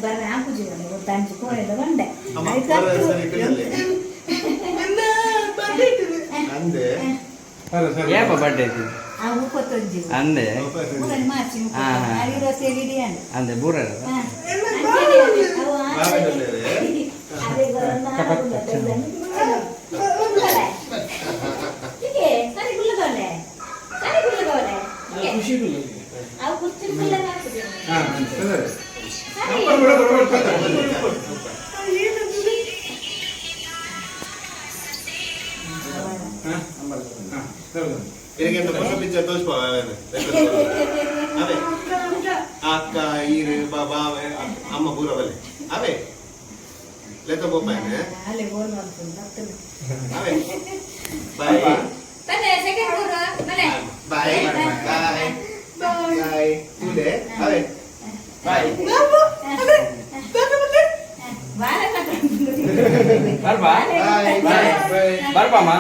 ಬರ ಆಪುಜಿ ತಂಚಿ ಕೋರೆದ ಬಂಡೆ. ಅಮ್ಮ, ಕೋರೆ ಸರಿ ಕೈಯಲ್ಲಿ. ಅಂದೆ. ಏಪ ಬರ್ಡೇ ಇತ್ತು? ಆ 31. ಅಂದೆ. ಮೂರನೇ ಮಾರ್ಚ್. ಹಾ. 20 ಇಡೀ. ಅಂದೆ ಬೂರ. ಅವು ಕುಚ್ಚಿಲ್ಲ. ಸರಿ. ಇದಕ್ಕೆ ಹೊಸ ಪಿಕ್ಚರ್ ತೋರಿಸ್ಬೋ. ಅವೇ ಅಕ್ಕ ಈರು ಬಾವೆ ಅಮ್ಮ ಪೂರ ಬಲೆ ಅವೇ ಲೆಕ್ಕ ಬೋಪಾಯನೆ. ಅಲ್ಲೇ ಬೋಲ್ ಮಾಡ್ಕೊಂಡು. ಅವೇ ಬಾಯ್. ಬನ್ನಿ ಸೆಕೆಂಡ್ ಬನ್ನಿ. ಬಾಯ್ ಬಾಯ್ ಬಾಯ್ ತೂಲೆ ಅವೇ ಬಾಯ್. ಬರ್ಬಾ. ಬಾಯ್. ಬರ್ಬಾಮ್ಮ.